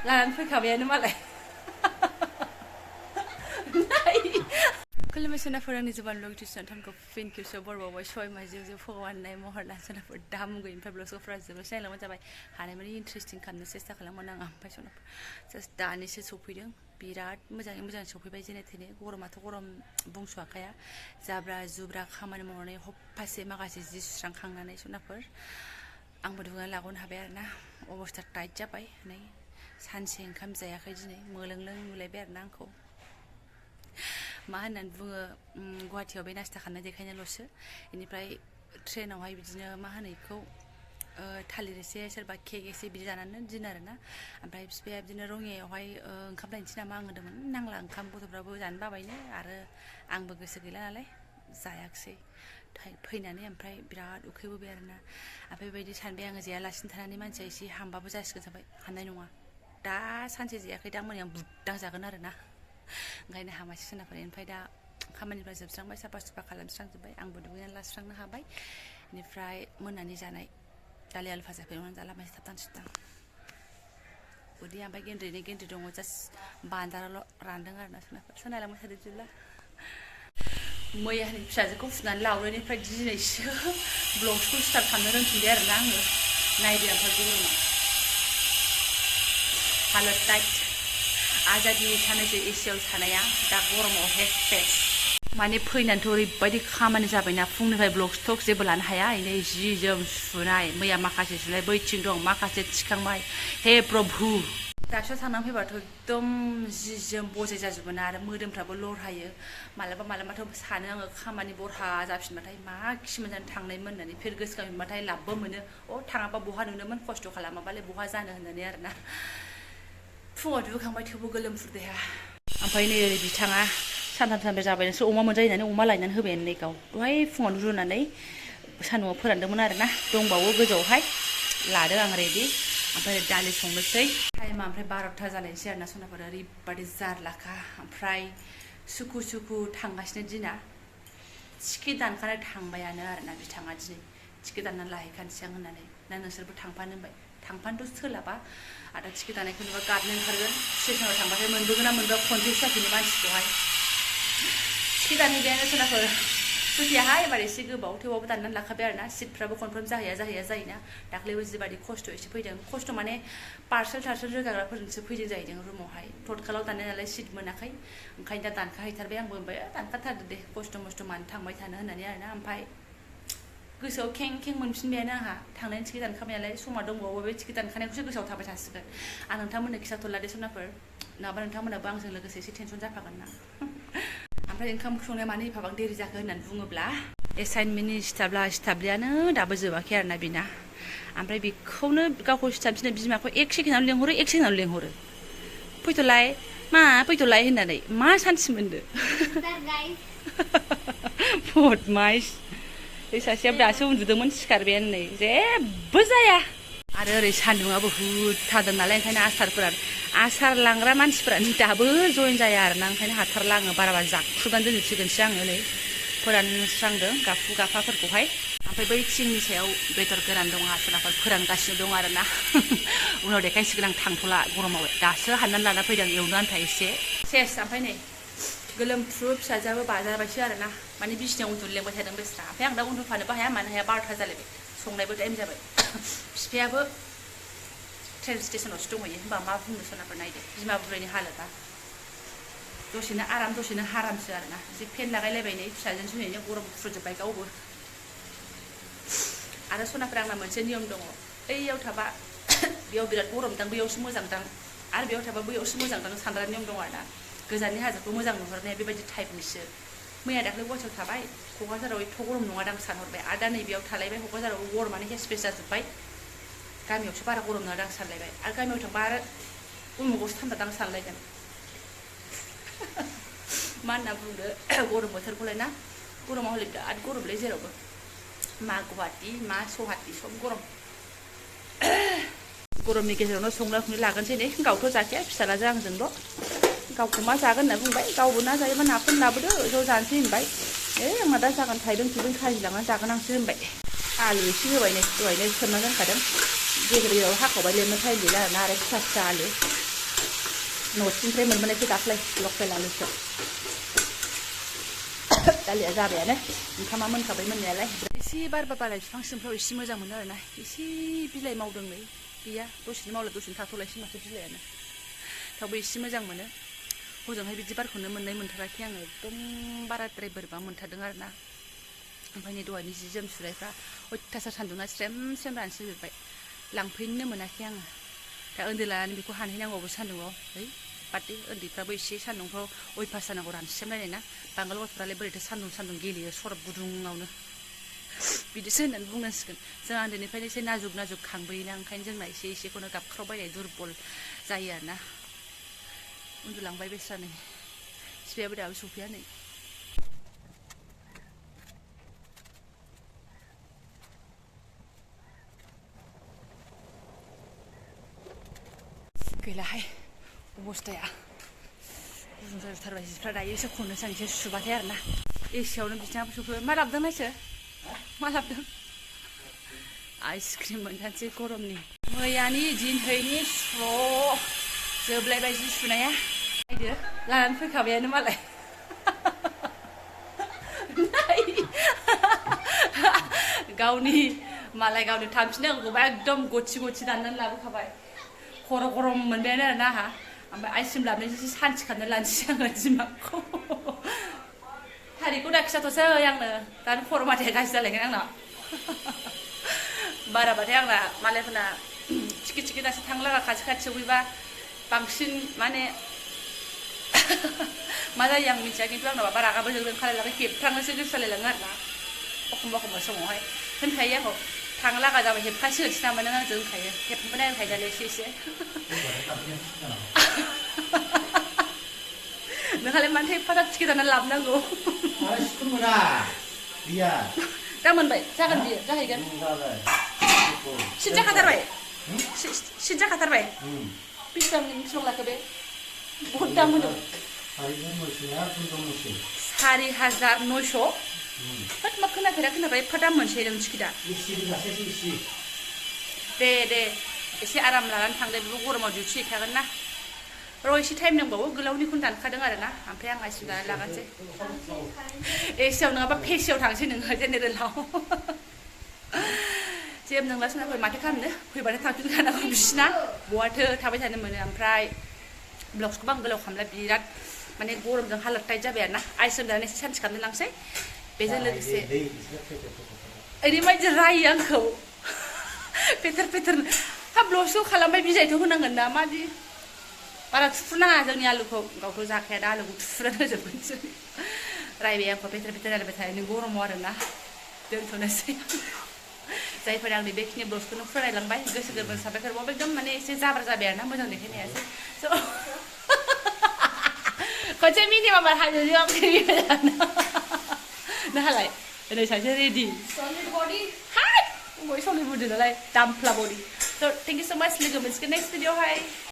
लानानै फैखाबायानो मालाय खुलुमबाय सोनाफोर आंनि Jobanivlog टिउसन थामखौ फिन खेबसे बरबावबाय सय माजियाव फगवान नाय महरना सोनाफोर दा मुगैनिफ्राय ब्लग्सफ्रा जोबोद नायलांबाय जाबाय हानायमानि इन्टारेस्टिं खालामनो सेस्था खालामोन आं ओमफ्राय सोनाफोर जास्ट दानिसो सफैदों बिराद मोजाङै मोजां सफैबाय जेने थेने गरमाथ' गरम बुंस'हाखाया जाब्रा जुब्रा खामानि मावनानै हप्तासे माखासे जि सुस्रांखांनानै सोनाफोर आंबो दुगैनानै लागनो हाबाय आरोना अबस्था टाइट जाबाय नै सानसे ओंखाम जायाखै दिनै मोलोंलों नुलायबाय आरोना आंखौ मा होननानै बुङो गुवाहाटियाव बे नास्ता खालामनाय देखायनायल'सो बेनिफ्राय ट्रेनावहाय बिदिनो मा होनो बेखौ थालिर एसे सोरबा केक एसे बिदि जानानै दिन आरोना ओमफ्राय बिफाया बिदिनो रङियायावहाय ओंखाम लायनोसै नामा आं होनदोंमोन नांला ओंखाम गथ'फ्राबो जानो बाबायनो आरो आंबो गोसो गैला नालाय जायाखिसै फैनानै ओमफ्राय बिराद उखैबोबाय आरोना ओमफ्राय बेबायदि सानबाय आङो जायालासिनो थानानै मानसिया एसे हामबाबो जासिगोन जाबाय हानाय नङा दा सानसे जायाखै दा मोनायाव बुद्दां जागोन आरोना ओंखायनो हामासै सोनाफोर ओमफ्राय दा खामानिफ्रा जोबस्रांबाय साफा सुफा खालामस्रांजोब्बाय आंबो दुगैनानै लास्रांनो हाबाय बेनिफ्राय मोनानि जानाय दालि आलु भाजा एवनानै जालाबायनोसै थाबथां सुथां उदै ओमफ्राय गेन्द्रि दङ जास्ट बान्दाराल' रानदों आरोना सोनाफोर सोनायलांबाय थादो बिदिब्ला मैयानि फिसाजोखौ फुनानै लावनायनिफ्राय दिनैसो ब्लग्सखौ स्टार्ट खालामनो रोंफिनबाय आरोना आङो नायदो ओमफ्राय गरमा हालोद टाइट आजादि सानैसो एसियाव थानाया दा गरमाव हेस माने फैनानैथ' ओरैबायदि खामानि जाबायना फुंनिफ्राय ब्लग स्टक जेबो लानो हाया नै जि जोम सुनाय मैया माखासे सुनाय बैथिं दं माखासे थिखांबाय हे प्रभु दासो थांनानै फैबाथ' एकदम जि जोम बजे जाजोबोना आरो मोदोमफ्राबो लरहायो मालाबाथ' सानो आङो खामानि बरहा जाफिनबाथाय मा खि मोनजानो थांनायमोन होननानै फिर गोसोखांफिनबाथाय लाबबो मोनो थाङाबा बहा नुनोमोन खस्थ' खालामाबालाय बहा जानो होननानै आरोना फुङाव दुगैखांबाय थेवबो गोलोमफ्रुदेहा ओमफ्राय नै ओरै बिथाङा सानथाम जाबाय नोंसोर अमा मोनजायो होननानै अमा लायनानै होबायानो नै गाव दहाय फुङावनो रुनानै सान्दुङाव फोरानदोंमोन आरोना दंबावो गोजौआवहाय लादों आं रेडि ओमफ्राय दालि संनोसै टाइमा ओमफ्राय 12ता जालायनोसै आरोना सोनाफोर ओरैबादि जारलाखा ओमफ्राय सुखु थांगासिनो दिना टिकेट दानखानाय थांबायानो आरोना बिथाङा दिनै टिकेट दाननानै लाहैखानोसै आं होननानै ना नोंसोरबो थांफानो होनबाय थांफानोथ' सोलाबा आदा टिकेट दानायखौ नुबा गाबनो ओंखारगोन स्टेसनाव थांबाथाय मोनबोगोन ना मोनबा खनसेसो जाफिनो मानसिखौहाय टिकेट दानहैबायानो सोनाफोर सुटियाहाय एबार एसे गोबाव थेवबाबो दाननानै लाखाबाय आरोना सिटफ्राबो कनफार्म जाहैया दाख्लैबो जिबायदि खस्थ' एसे फैदों खस्थ' माने पार्सेल रोगाग्राफोरजोंसो फैदों जाहैदों रुमावहाय टटकालाव दाननाय नालाय सिट मोनाखै ओंखायनो दा दानखाहैथारबाय आंबो ओमफ्राय दानखाथारदो दे खस्थ' मस्थ' मानो थांबाय थानो होननानै आरोना ओमफ्राय गोसोआव खें मोनफिनबायानो आंहा थांनायनि टिकेट दानखाबाय नालाय समा दंबावो बे टिकेट दानखानायखौसो गोसोआव थाबाय थासिगोन आं नोंथांमोननो खिथाथ'ला दे सोनाफोर नङाबा नोंथांमोनाबो आंजों लोगोसे एसे टेनसन जाफागोन ना ओमफ्राय ओंखाम संनाया मानो एफाबां देरि जाखो होननानै बुङोब्ला एसाइनमेन्टनि सिथाबलियानो दाबो जोबाखै आरोना बिना ओमफ्राय बेखौनो गावखौ सिथाबफिनो बिमाखौ 1 सेकेन्डआवनो लिंहरो फैथ'लाय होननानै मा सानसि मोनदो बदमाइस बे सासेया दासो उन्दुदोंमोन सिखारबायानो नै जेबो जाया आरो ओरै सान्दुङाबो हुथादों नालाय ओंखायनो आसार लांग्रा मानसिफोरानो दाबो जइन जाया आरोना ओंखायनो हाथारला आङो बाराबा जाख्रुबनानै दोनसिगोनसो आङो नै फोरानस्रांदों गाफाफोरखौहाय ओमफ्राय बै थिंनि सायाव बेदर गोरान दं सोनाफोर फोरानगासिनो दं आरोना उनाव देखायसिगोन आं थांथ'ला गरमाव दासो हाननानै लाना फैदों एवनो आन्था एसे सेस ओमफ्राय नै गोलोमफ्रु फिसाजोआबो बाजाबायसो आरोना माने बिसिनायाव उन्दुनो लेंबाय थादों बेस्रा ओमफ्राय आं दा उन्दुफानोबो हाया मानो हाया 12ता जालायबाय संनायबो टाइम जाबाय बिफायाबो ट्रेन स्टेसनावसो दंहैयो होनबा मा बुंनो सोनाफोर नायदो बिमा बुरैनि हालोदा दसेनो आराम दसेनो हारामसो आरोना एसे फेन लागायलायबाय नै फिसाजों जुनैनो गरम फुरजोब्बाय गावबो आरो सोनाफोर आंना मोनसे नियम दङ ओइयाव थाबा बेयाव बिराद गरमदां बैयावसो मोजांदां आरो बेयाव थाबा बैयावसो मोजांदां सानग्रा नियम दङ आरोना गोजाननि हाजोखौ मोजां नुहुरनाया बेबायदि टाइपनिसो मैया दाख्लै गुवाहाटियाव थाबाय क'क्राझाराव एथ' गरम नङादां सानहरबाय आरो दा नैबेयाव थालायबाय क'क्राझाराव गरमानो हेसपेस जाजोब्बाय गामियावसो बारा गरम नङादां सानलायबाय आरो गामियाव थांबा आरो उमुगावसो थान्दादां सानलायगोन मा होनना बुंदो गरम बोथोरखौलाय ना गरमाव हले बिराद गरमलै जेरावबो मा गुवाहाटि मा सौहाटि सब गरम गरमनि गेजेरावनो संनाय खुंनाय लागोनसै नै गावथ' जाखाया फिसालाजों आंजोंल' गावखौ मा जागोन होनना बुंबाय गावबो ना जायोबा नाफोर लाबोदो ज' जानोसै होनबाय आंना दा जागोन थाइबें खाजि लांनानै जागोन आंसो होनबाय आलु एसे होबाय नै दहायनो सोमना दोनखादों गेजेराव हाखावबाय लेमनो टाइम गैला आरोना आरो फिसा आलु न'सिनिफ्राय मोनबोनायसो दाख्लै लकेल आलुसो दालिया जाबायानो ओंखामा मोनखाबाय मोननायालाय एसे बारबा बारनाय बिफां सिंफ्राव एसे मोजां मोनो आरोना एसे बिलाइ मावदों नै गैया दसेनो मावला दसेनो थाथ'लायसै माथो बिलाइयानो थेवबो एसे मोजां मोनो हजोंहाय बिदि बारखौनो मोननाय मोनथाराखै आङो एकदम बाराद्राय बोरैबा मोनथारदों आरोना ओमफ्राय नै दहायनि जि जोम सुनायफ्रा अयथासार सान्दुंना स्रेम स्रेम रानस्रोजोब्बाय लांफैनोनो मोनाखै आङो दा उन्दै लानानै बेखौ हानहैनांगौबो सान्दुंआव है बाददे उन्दैफ्राबो एसे सान्दुंफ्राव अयफास जानांगौ रानस्रेमलायनाय ना बांगाल गथ'फ्रालाय बोरैथो सान्दुं गेलेयो सरब गुदुङावनो बिदिसो होननानै बुंनांसिगोन जों उन्दैनिफ्रायनो एसे नाजुक नाजुक खांबोयोना ओंखायनो जोंना एसे एसेखौनो गाबख्रावबायनाय दुरबल जायो आरोना उन्दुलांबाय बेस्रा नै बिफायाबो दाबो सफैया नै गैलाहाय अबस्थाया गुदुं जाथारबाय जिफ्रा दायो एसे खननोसै आं एसे सुबाथाय आरोना एसेयावनो बिथिङाबो सफैबाय मा लाबोदों नायसो मा लाबोदों आइसक्रिम मोनजानोसै गरमनि मैयानि दिनहैनि स्र' जोबलायबाय जि सुनाया नायदो लानानै फैखाबायानो मालाय गावनि मालाय गावनि थांफिननांगौखौबा एकदम गथि गथि दाननानै लाबोखाबाय खर' गरम मोनबायानो आरोना आंहा ओमफ्राय आइसक्रिम लाबोनायसो सान्थि खालामना लानोसै आङो दिमागखौ थारिखखौ दाखिजाथ'सै आंनो दानो खर' माथाया गाज्रि जालायगोन आंना बाराबाथाय आंना मालायफोरना थिखि दासो थांलागा खाथि खाथि सौहैबा बांसिन माने मा जायो आं मिथिया खिन्थु आंनाबा बारा रागाबो जोंजों खालायलाङो हेबफ्रांनोसो गोसो जालायलाङो आरोना एखमबा समावहाय होनखायो आंखौ थांलागा जाबाय हेबखासिगोनसो नामा नों आंजों होनखायो हेबनोबो नायखायो दालाय एसे नोंहालाय मानोथो एफा थिखि दानानै लाबोनांगौ दा मोनबाय जागोन बियो जाहैगोन सिट जाखाथारबाय सिट जाखाथारबाय बेसेबां लाखो बे बहुद दाम होनो 4,900 होद मा खोनाफेराखै एफा दाम मोनसै नों टिकेटआ दे एसे आराम लानानै थांदो बेबो गरमाव डिउटि हैखागोन ना र' एसे टाइम नांबावो गोलावनिखौनो दानखादों आरोना ओमफ्राय आं आइसक्रिम दानानै लागानोसै एसियाव नङाबा फेसियाव थांसै नोङो जेनेरेलाव जेबो नोंलासो ना फै माथो खालामनो फैबाथाय थांफिनखानांगौ बिसिना बहाथो थाबाय थानो मोनो ओमफ्राय ब्लग्सखौबो आं गोलाव खालामला बिराद माने गरमजों हालत टाइट जाबाय आरोना आइसक्रिम दानानै एसे सान्थि खालामनो लांसै बेजों लोगोसे ओरैबायदि रायो आंखौ पेथेर हा ब्लग्सखौ खालामबाय बिजायथ' होनांगोन ना मादि बारा थुफुनाङा जोंनि आलुखौ गावथ' जाखाया दा आलुखौ थुफुनानै होजोबगोनसो रायबाय आंखौ पेथेर रायलायबाय थानायनि गरमाव आरोना दोनथ'नोसै जायफोरा आंनि बेखिनि ब्लग्सखौनो फरायलांबाय गोसो गोरबो साबायखर बावबाय एकदम माने एसे जाब्रा जाबाय आरोना मोजां देखायनायासो स' खनसे मिनिमाम हाजोजों आं नोंहालाय नै सासे रेडि सलिड बडि हाय बय सलिड बडि नालाय दामफ्ला बडि स' थेंक इउ स' माच लोगो मोनसिगोन नेक्स्ट भिडिअ'हाय